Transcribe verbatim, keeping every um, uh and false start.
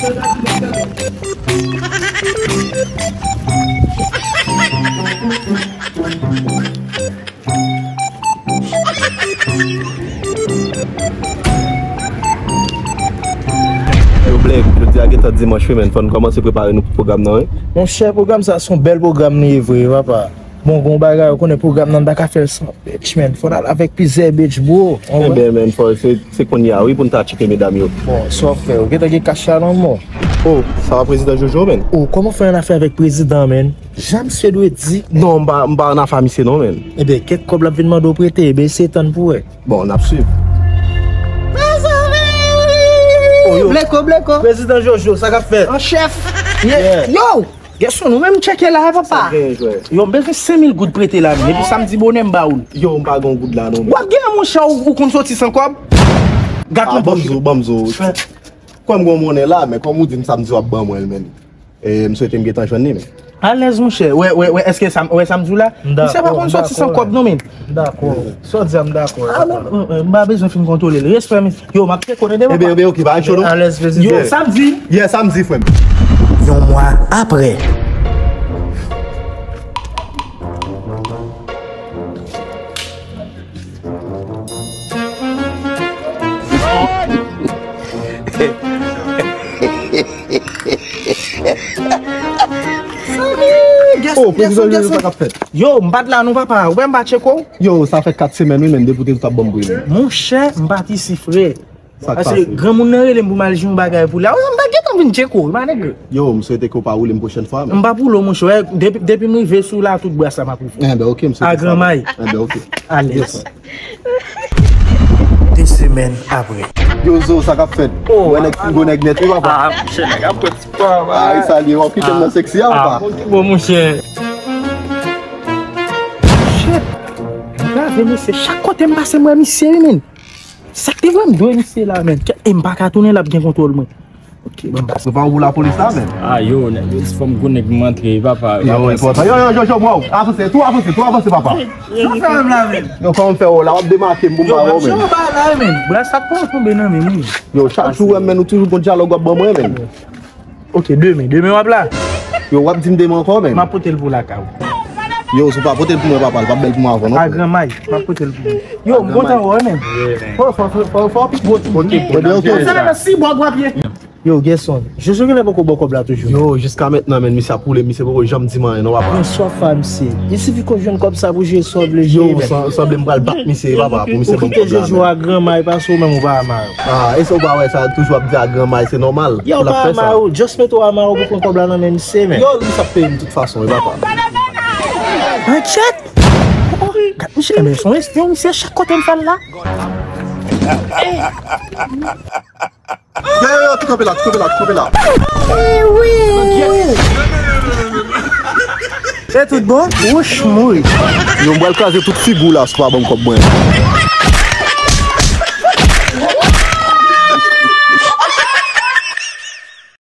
Yo, Blèk, jodi a gentan dimanch wi, men fò n kòmanse prepare nou pou pwogram nan, wi. Monchè, pwogram sa se yon bèl pwogram li ye vre, papa. Bon, gon bagay, ou konnen pwogram nan, n pa ka fè l san bitch, men. Fò n al avèk plizyè bitch, bro. Enben, men, fò, se, se kounye a, wi, pou n ta tcheke medam yo. Bon, sa w ap fè? Ou gentan gen kach la nan men w? Oh, sa va, Prezidan Jojo, men? Oh, kòman fè annafè avèk prezidan, men? Jan misye dwe di. Non, m pa, m pa annafè a misye, non, men. Enben, kèk kòb l ap vin mande w prete, enben, eseye tann pou wè. Bon, n ap swiv. Mezanmi! Oh, yo. Bleko, Bleko. Prezidan Jojo, sa k ap fèt? An chèf. Yeah. Yo! Gèson, nou menm tcheke la, papa. Sa gen, jwè. Yo, m bezwen senk mil goud prete la, men. Epi samdi bonè m ba ou l. Yo, m pa gen goud la, non, men. W ap gen, monchè, ou, ou konn soti san kòb? Gad non, ban m zo, ban m zo. Kwè m gen monnen la, men kòm ou di m samdi w ap ban mwen l, men. E, m swete m gentan jwenn li, men. Alèz, monchè. Wè, wè, wè, èske sa, wè sa m di w la? Misye pa konn sòti san kòb, non, men. M dakò. Sa w di a, m dakò. Ah, men, men, men, m pa bezwen fin kontwole l. Respè, mesye. Yo, m ap tcheke w, tande, papa. Ebyen, ebyen, oke, pa cho, non. Alèz, prezidan. Yo, samdi. Yeah, samdi, frè m. Yon mwa apre. Oh, prezidan Jojo, sa k ap fèt? Yo, m pa t la non, papa. Ou wè m pa tcheke w? Yo, sa fè kat semèn, wi, men, depi w te di w t ap ban m pri, men. Monchè, m pa t isi, frè. Sa k pase? Paske granmoun nan rele m pou m al jwenn yon bagay pou li. A, m pa gentan vin tcheke w, ma nèg. Yo, m swete ke w pa woule m pwochèn fwa, men. M p ap woule w, monchè. Wè, depi, depi m rive sou la, tout bras la m ap ouvri. Enben, oke, m swete sa. A granmay. Enben, oke. Alèz. Yes. De semèn apre. Yo, Zo, sa k ap fèt? Oh, wè nèg, gwo nèg nèt, wi, papa. Ah, monchè, nèg ap pran ti pa, ah, e sa l ye, w ap kite m nan seksi a, papa. Ah, bon, monchè. Shit. Brave, mesye. Chak kote m pase, m wè misye, wi, men. Sa k te vle m dwe misye la, men. E m pa ka tounen, l ap gen kontwòl mwen. Ok, bon, m pase. Prepare w pou lapolis la, men. Ah, yo, nèg, yo di fò m gwo nèg m antre, papa. Yo, enpòtan. Yo, yo, yo, yo, bro. Avanse, tou avanse, tou avanse, papa. Sa fè menm la, men. Yo, kòman m fè w la, w ap demake m pou m pa wè w, men. Yo, m ap ba la, men. Bras ap pran tonbe nan men m, wi. Yo, chak jou, wè, men, ou toujou gon dyalòg w ap ban mwen, men. Ok, demen, demen w ap la? Yo, w ap di m demen ankò, men. M ap pote l pou lakay ou. Yo, si w pa pote l pou mwen, papa, l p ap bèl pou mwen avan, non. A granmay, m ap pote l pou ou. Yo, m kontan wè w, men. Fò, fò, fò, fò, fò pi gwo ti. Ok, bon, ok. Sa nan si bò w ap ye. Yo, Gerson, Jojo genlè poko ba w kòb la toujou. Yo, jiska mentnan, men, misye ap woule, misye poko janm di m anyen, non, papa. Mwen swaf a misye. Il sifi ke w jwenn kòb sa pou jwe sa w vle jwe, men. Yo, san-, sanble m pral bat misye, papa, pou misye ban m kòb la, men. Ou kite Jojo a granmay pase w menm ou pa amare. Ah, e sa w pa wè sa, toujou ap di a granmay, se nòmal. Yo, ou pa amare w, just mete w amare w pou pran kòb la nan men misye, men. Yo, misye ap peye m tout fason, wi, papa. An tchèt! Oh, gad misye, men, se yon, se yon misye chak kote m fè l la. Yo, yo, yo, tou kanpe la, tou kanpe la, tou kanpe la. Eh wi! Se tout bon? Wouch, mouri. Yo, m pral kraze tout figi w la si w pa ban m kòb mwen.